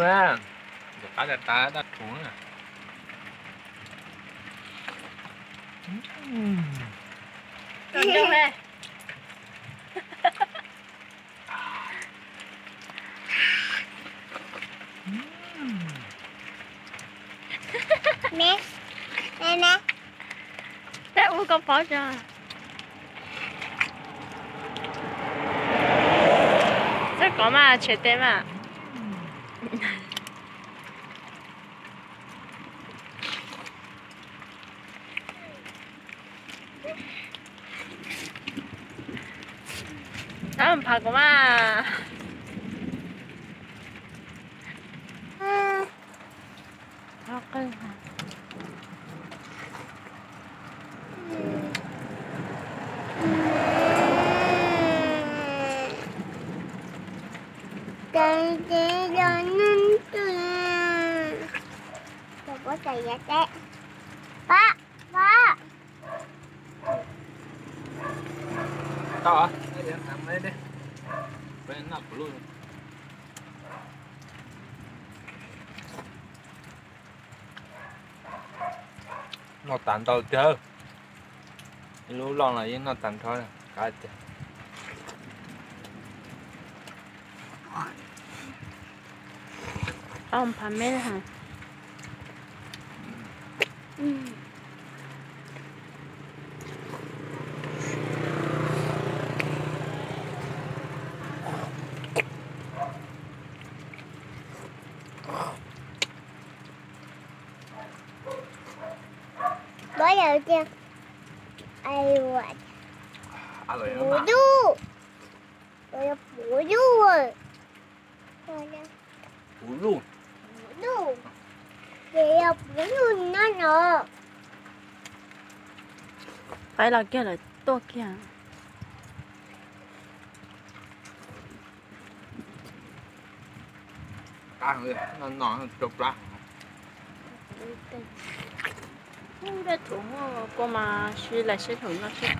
Tus qab tas tas daj rhuv na. Peb ua koj paub tso. Txhob kov mas tshem tes mas. Txhob phav kuv mas. Pab, pab. Tau, noj kuv lub. Noj tas ntau tiag. Ib lub loj los yeej noj tas nrho. Kav tiag. Pab phav meb. Puv luj, puv luj, puv luj, ces yog puv luj nyob no. Qaib los kiag lawm tuaj kiag. Qab no no rau plab. Dej thum kua mas siv lawm seb thaum no seb.